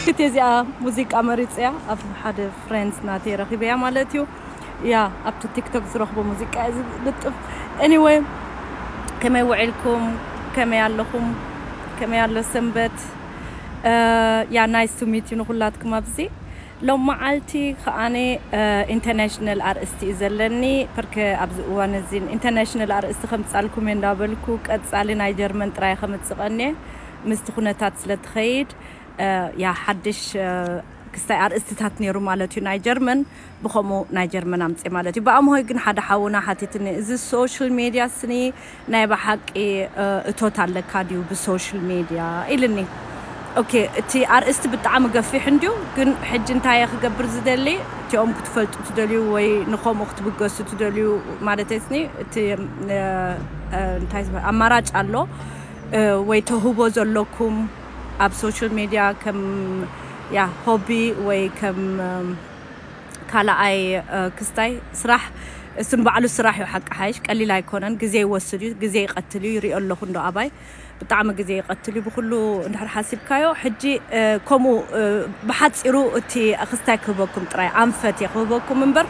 ክቲ እዚኣ ሙዚቃ መሪጸያ ኣብ ሓደ ፍሬንድስ ናተይ ረኺበያ ማለት እዩ። ያ ኣብቲ ቲክቶክ ዝረኽቦ ሙዚቃ እዚ ልጥፍ። Anyway፣ ከመይ ውዒልኩም? ከመይ ኣለኹም? ከመይ ኣሎ ሰንበት? ያ nice to meet you ንኹላትኩም ኣብዚ። ሎም መዓልቲ ከኣነ ኢንተርናሽናል ኣርእስቲ እዩ ዘለኒ። ፐርከ ኣብዚ እዋን እዚ ኢንተርናሽናል ኣርእስቲ ከምጻልኩም እየ እንዳበልኩ ቀጻሊ ናይ ጀርመን ጥራይ ከምጽእ ቀንየ ምስቲ ኩነታት ስለ ትኸይድ ያ ሓድሽ ክስታይ ኣርእስትታት ነይሩ ማለት እዩ። ናይ ጀርመን ብኸምኡ ናይ ጀርመን ኣምፅእ ማለት እዩ። ብኣምሆይ ግን ሓደ ሓውና ሓቲትኒ፣ እዚ ሶሻል ሜድያ ስኒ ናይ ብሓቂ እቶት ኣለካ ድዩ ብሶሻል ሜድያ ኢልኒ። ኦኬ፣ እቲ ኣርእስቲ ብጣዕሚ ገፊሕ እንድዩ፣ ግን ሕጂ እንታይ እየ ክገብር ዝደሊ? እቲኦም ክትፈልጡ ትደልዩ ወይ ንኸምኡ ክትብገሱ ትደልዩ ማለት ስኒ እቲ እንታይ ዝበሃል ኣማራጭ ኣሎ ወይ ተህቦ ዘለኩም ኣብ ሶሻል ሜድያ ከም ያ ሆቢ ወይ ከም ካልኣይ ክስታይ ስራሕ፣ እሱን ባዕሉ ስራሕ እዩ። ሓቂ ሓይሽ ቀሊል ኣይኮነን። ግዜ ይወስድ እዩ፣ ግዜ ይቐትል እዩ። ይሪኦ ኣለኹ እንዶ ኣባይ ብጣዕሚ ግዜ ይቐትል እዩ ብኩሉ እንድሕር ሓሲብካዮ። ሕጂ ከምኡ ብሓፂሩ እቲ ክስታይ ክህበኩም ጥራይ ኣንፈት እየ ክህበኩም እምበር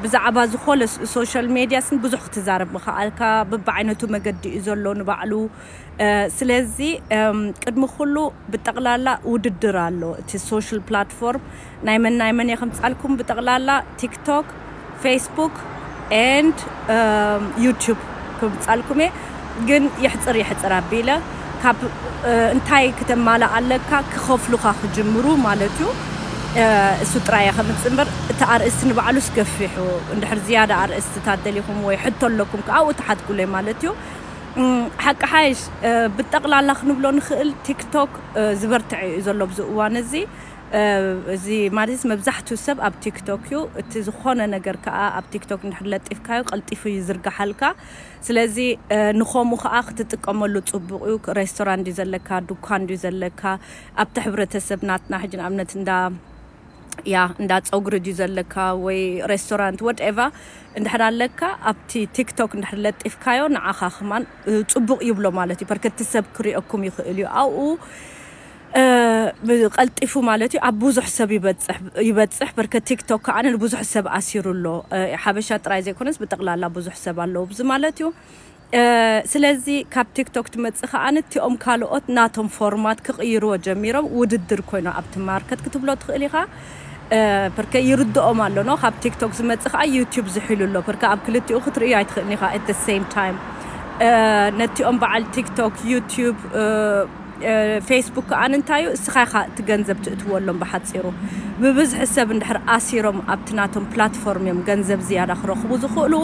ብዛዕባ ዝኾነ ሶሻል ሜድያ ስን ብዙሕ ክትዛረብ ምኽኣልካ፣ በብዓይነቱ መገዲ እዩ ዘሎ ንባዕሉ። ስለዚ ቅድሚ ኩሉ ብጠቕላላ ውድድር ኣሎ። እቲ ሶሻል ፕላትፎርም ናይ መን ናይ መን እየ ከምፃልኩም፣ ብጠቕላላ ቲክቶክ፣ ፌስቡክ ኤንድ ዩቱብ ከምፃልኩም እየ። ግን ይሕፅር ይሕፅር ኣቢለ ካብ እንታይ ክተማልእ ኣለካ ክኸፍሉካ ክጅምሩ ማለት እዩ። እሱ ጥራይ እየ ከምፅእ እምበር እቲ ኣርእስቲ ንባዕሉስ ገፊሑ። እንድሕር ዝያዳ ኣርእስትታት ደሊኹም ወይ ሕቶ ኣለኩም ከዓ ኣብኡ ትሓትኩለይ ማለት እዩ። ሓቂ ሓይሽ ብጠቕላላ ክንብሎ ንኽእል ቲክቶክ ዝበርትዐ እዩ ዘሎ ኣብዚ እዋን እዚ። እዚ ማለት መብዛሕትኡ ሰብ ኣብ ቲክቶክ እዩ። እቲ ዝኾነ ነገር ከዓ ኣብ ቲክቶክ እንድሕር ለጢፍካዮ ቀልጢፉ ይዝርግሓልካ። ስለዚ ንኸምኡ ከዓ ክትጥቀመሉ ፅቡቕ እዩ። ሬስቶራንት ድዩ ዘለካ፣ ዱኳን ድዩ ዘለካ፣ ኣብቲ ሕብረተሰብ ናትና ሕጂ ንኣብነት እንዳ ያ እንዳ ፀጉሪ ድዩ ዘለካ ወይ ሬስቶራንት ወድኤቫ እንድሕር ኣለካ ኣብቲ ቲክቶክ እንድሕር ለጢፍካዮ ንዓኻ ከማን ፅቡቕ ይብሎ ማለት እዩ። በርከቲ ሰብ ክሪኦኩም ይኽእል እዩ ኣብኡ ቀልጢፉ ማለት እዩ። ኣብ ብዙሕ ሰብ ይበፅሕ ይበፅሕ በርከ ቲክቶክ ከዓ ንብዙሕ ሰብ ኣሲሩ ኣሎ። ሓበሻ ጥራይ ዘይኮነስ ብጠቕላላ ብዙሕ ሰብ ኣለዉ ብዚ ማለት እዩ። ስለዚ ካብ ቲክቶክ ትመፅእ ከዓ ንቲኦም ካልኦት ናቶም ፎርማት ክቕይርዎ ጀሚሮም ውድድር ኮይኖ ኣብቲ ማርኬት ክትብሎ ትኽእል ኢኻ። በርከ ይርድኦም ኣሎ ኖ ካብ ቲክቶክ ዝመፅእ ከዓ ዩቲዩብ ዝሒሉ ኣሎ። በርከ ኣብ ክልቲኡ ክትርእዮ ኣይትኽእልን ኢኻ at the same time። ነቲኦም በዓል ቲክቶክ፣ ዩቲዩብ፣ ፌስቡክ ከዓ እንታይ እዩ እስኻ ኢኻ እቲ ገንዘብ ትእትወሎም። ብሓፂሩ ብብዝሒ ሰብ እንድሕር ኣሲሮም ኣብቲ ናቶም ፕላትፎርም እዮም ገንዘብ ዝያዳ ክረኽቡ ዝኽእሉ።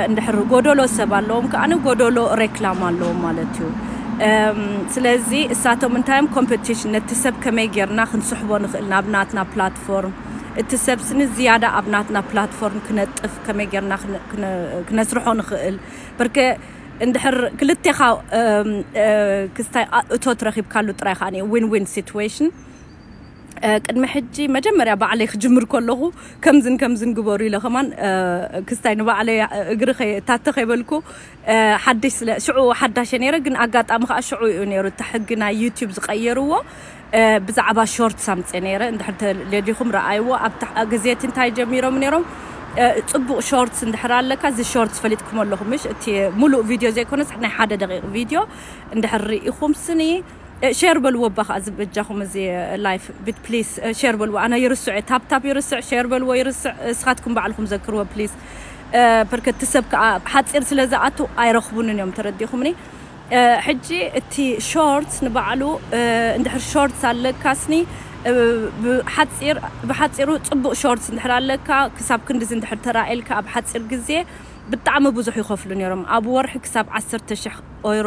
እንድሕር ጎደሎ ሰብ ኣለዎም ከዓ ጎደሎ ሬክላም ኣለዎም ማለት እዩ። ስለዚ እሳቶም እንታይ እዮም ኮምፒቲሽን ነቲ ሰብ ከመይ ጌርና ክንስሕቦ ንኽእል ናብ ናትና ፕላትፎርም፣ እቲ ሰብ ስኒ ዝያዳ ኣብ ናትና ፕላትፎርም ክነጥፍ ከመይ ጌርና ክነስርሖ ንኽእል። በርከ እንድሕር ክልቴኻ ክስታይ እቶት ረኺብካሉ ጥራይ ከዓ ዊን ዊን ሲትዌሽን። ቅድሚ ሕጂ መጀመርያ ባዕለይ ክጅምር ከለኹ ከምዝን ከምዝን ግበሩ ኢለ ከማን ክስታይ ንባዕለይ እግሪ ታተ ከይበልኩ ሓድሽ ስለ ሽዑ ሓዳሸ ነይረ። ግን ኣጋጣሚ ከዓ ሽዑ እዩ ነይሩ እቲ ሕጊ ናይ ዩቲዩብ ዝቀየርዎ። ብዛዕባ ሾርትስ ኣምፅእ ነይረ። እንድሕር ተለዲኹም ረኣይዎ። ኣብ ግዜቲ እንታይ ጀሚሮም ነይሮም? ፅቡቕ ሾርትስ እንድሕር ኣለካ፣ እዚ ሾርትስ ፈሊጥኩም ኣለኹም ምሽ? እቲ ሙሉእ ቪድዮ ዘይኮነስ ናይ ሓደ ደቂቕ ቪድዮ እንድሕር ርኢኹም ስኒ ሼር በልዎ። ባ ከዓ እዚ በጃኹም እዚ ላይፍ ቢት ፕሊስ ሼር በልዎ። ኣነ ይርስዕ፣ ታፕታፕ ይርስዕ፣ ሼር በልዎ ይርስዕ። እስኻትኩም ባዕልኩም ዘክርዎ ፕሊስ። በርከቲ ሰብ ከዓ ሓፂር ስለ ዝኣቱ ኣይረኽቡንን እዮም። ተረዲኹምኒ? ሕጂ እቲ ሾርትስ ንባዕሉ እንድሕር ሾርትስ ኣለካ ስኒ ብሓፂሩ ፅቡቕ ሾርትስ እንድሕር ኣለካ ክሳብ ክንድዚ እንድሕር ተራእየልካ ኣብ ሓፂር ግዜ ብጣዕሚ ብዙሕ ይኸፍሉ ነይሮም። ኣብ ወርሒ ክሳብ ዓሰርተ ሽሕ ኦይሮ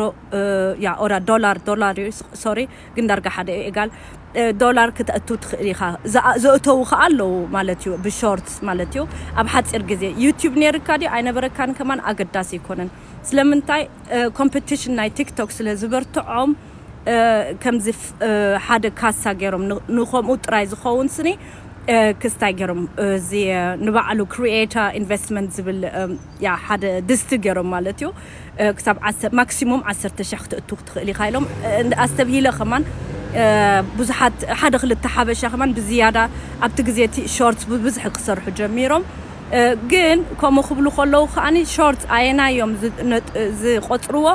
ያ ኦራ ዶላር ዶላር እዩ ሶሪ፣ ግን ዳርጋ ሓደ እዩ ኤጋል ዶላር ክተእቱ ትኽእል ኢኻ። ዘእተዉ ከዓ ኣለዉ ማለት እዩ ብሾርትስ ማለት እዩ። ኣብ ሓፂር ግዜ ዩቲዩብ ነይርካ ድዩ ኣይነበረካን ከማን ኣገዳሲ ኣይኮነን። ስለምንታይ ኮምፒቲሽን ናይ ቲክቶክ ስለ ዝበርትዖም ከምዚ ሓደ ካሳ ገይሮም ንኸምኡ ጥራይ ዝኸውን ስኒ ክስታይ ገይሮም እዚ ንባዕሉ ክሪኤታ ኢንቨስትመንት ዝብል ያ ሓደ ድስቲ ገይሮም ማለት እዩ። ክሳብ ማክሲሙም ዓሰርተ ሽሕ ክትእቱ ክትኽእል ኢኻ ኢሎም ኣስተብሂለ ከማን ብዙሓት ሓደ ክልተ ሓበሻ ከማን ብዝያዳ ኣብቲ ግዜ እቲ ሾርትስ ብብዝሒ ክሰርሑ ጀሚሮም። ግን ከምኡ ክብሉ ከለዉ ከዓኒ ሾርትስ ኣየናዮም ዝቆፅርዎ?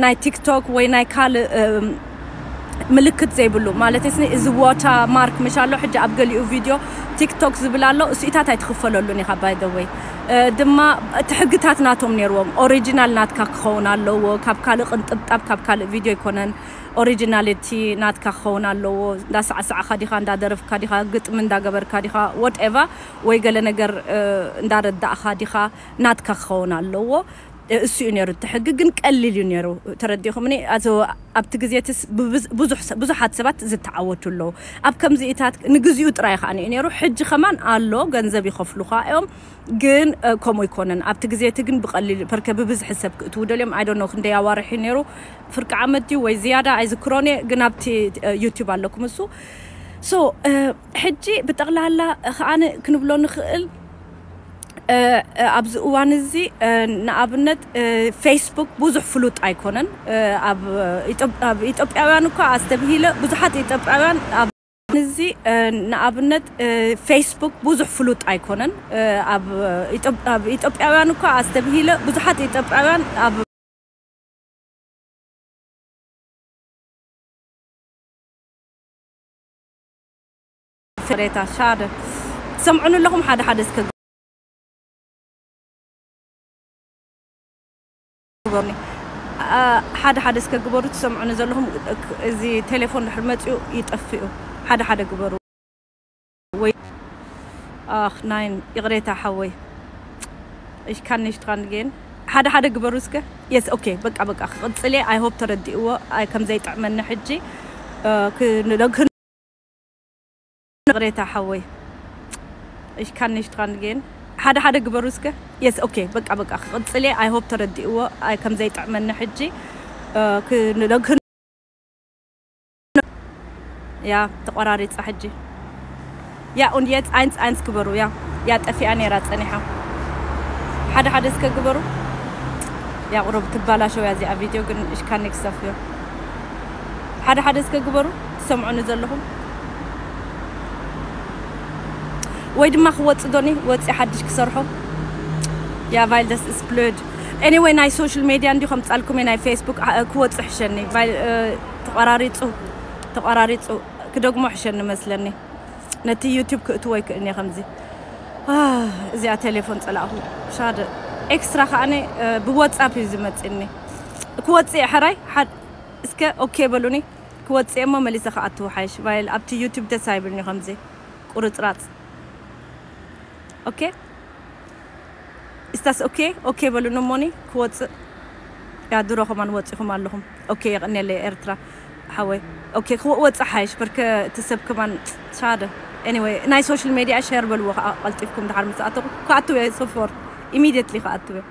ናይ ቲክቶክ ወይ ናይ ካልእ ምልክት ዘይብሉ ማለት ስኒ እዚ ዋታ ማርክ ምሽ ኣሎ። ሕጂ ኣብ ገሊኡ ቪድዮ ቲክቶክ ዝብል ኣሎ። እሱኢታት ኣይትኽፈለሉን ኢኻ ባይ ዘ ወይ ድማ እቲ ሕግታት ናቶም ነይርዎም። ኦሪጂናል ናትካ ክኸውን ኣለዎ። ካብ ካልእ ቅንጥብጣብ ካብ ካልእ ቪድዮ ኣይኮነን። ኦሪጂናሊቲ ናትካ ክኸውን ኣለዎ። እንዳሳዕሳዕካ ዲኻ፣ እንዳደረፍካ ዲኻ፣ ግጥሚ እንዳገበርካ ዲኻ፣ ወትኤቫ ወይ ገለ ነገር እንዳረዳእካ ዲኻ፣ ናትካ ክኸውን ኣለዎ። እሱ እዩ ነይሩ እቲ ሕጊ። ግን ቀሊል እዩ ነይሩ። ተረዲኹምኒ? ኣብቲ ግዜ ብዙሓት ሰባት ዝተዓወቱ ኣለዉ። ኣብ ከምዚኢታት ንግዚኡ ጥራይ ከዓ እዩ ነይሩ። ሕጂ ከማን ኣሎ፣ ገንዘብ ይኸፍሉኻ እዮም። ግን ከምኡ ኣይኮነን። ኣብቲ ግዜ እቲ ግን ብቐሊል ፐርከ ብብዝሒ ሰብ ክእትዉ ደልዮም። ኣይ ዶንት ኖ ክንደይ ኣዋርሕ እዩ ነይሩ። ፍርቂ ዓመት ድዩ ወይ ዝያዳ ኣይዝክሮን እየ። ግን ኣብቲ ዩቲዩብ ኣለኩም እሱ። ሶ ሕጂ ብጠቕላላ ከዓነ ክንብሎ ንኽእል ኣብዚ እዋን እዚ ንኣብነት ፌስቡክ ብዙሕ ፍሉጥ ኣይኮነን። ኣብ ኢትዮጵያውያን እኳ ኣስተብሂለ ብዙሓት ኢትዮጵያውያን እዚ ንኣብነት ፌስቡክ ብዙሕ ፍሉጥ ኣይኮነን። ኣብ ኢትዮጵያውያን እኳ ኣስተብሂለ ብዙሓት ኢትዮጵያውያን ኣብ ፍሬታ ሻደ ትሰምዑኒ ኣለኹም ሓደ ሓደ እስከ ግበሩኒ። ሓደ ሓደ እስከ ግበሩ ትሰምዑኒ ዘለኹም። እዚ ቴሌፎን ድሕር መፅኡ ይጠፍኡ ሓደ ሓደ ግበሩ። ወይ ኣኽ ናይን ይቕሬታ ሓወይ። እሽ ካንሽ ትኻንጌን ሓደ ሓደ ግበሩ እስከ። የስ ኦኬ በቃ በቃ ክቕፅል እየ። ኣይ ሆፕ ተረዲእዎ። ኣይ ከም ዘይጥዕመኒ ሕጂ ይቕሬታ ሓወይ። እሽ ካንሽ ትኻንጌን ሓደ ሓደ ግበሩ እስከ። የስ ኦኬ በቃ በቃ ክቕፅል እየ። ኣይ ሆፕ ተረዲእዎ። ኣይ ከም ዘይጥዕመኒ ሕጂ ያ ተቆራሪጻ ሕጂ። ያ und jetzt eins eins ግበሩ። ያ ያ ጠፊኣ ነይራ ጸኒሓ። ሓደ ሓደ እስከ ግበሩ። ያ ቁሩብ ትባላሸው እያ እዚኣ ቪድዮ ግን እሽ ካን ክሰፍዮ ሓደ ሓደ እስከ ግበሩ። ትሰምዑኒ ዘለኹም ወይ ድማ ክወጽእ ዶኒ ወጺ ሓድሽ ክሰርሖ። ያ ቫይል ደስ ስፕሎድ። Anyway ናይ ሶሻል ሜድያ እንዲ ከምጻልኩም ናይ ፌስቡክ ክወጽእ ሕሸኒ። ተቆራሪጹ ተቆራሪጹ ክደግሞ ሕሸኒ መስለኒ። ነቲ ዩቲዩብ ክእትዎ ይክእልኒ ከምዚ። እዚኣ ቴሌፎን ጸላእኹ። ሻደ ኤክስትራ ከዓኒ ብዋትሳፕ እዩ ዝመጽእኒ። ክወጽእ ሕራይ እስከ ኦኬ በሉኒ። ክወጽእ እሞ መሊሰ ክኣትው ሓይሽ ቫይል ኣብቲ ዩቲዩብ ደስ ኣይብልኒ ከምዚ ቁርጽራጽ። ኦኬ እስታስ ኦኬ ኦኬ በሉኒ እሞኒ ክወጽእ። ያ ድሮ ከማን ወጺኹም ኣለኹም። ኦኬ የቐኔለ ኤርትራ ሓወይ። ኦኬ ክወጽእ ሓይሽ በርከ እቲ ሰብ ከማን ሻደ። Anyway ናይ ሶሻል ሜድያ ሸር በልዎ ከዓ ቀልጢፍኩም ድሓር ምስ ኣተኹ ክኣትው እየ። ሶፎር ኢሚድየትሊ ክኣትው እየ።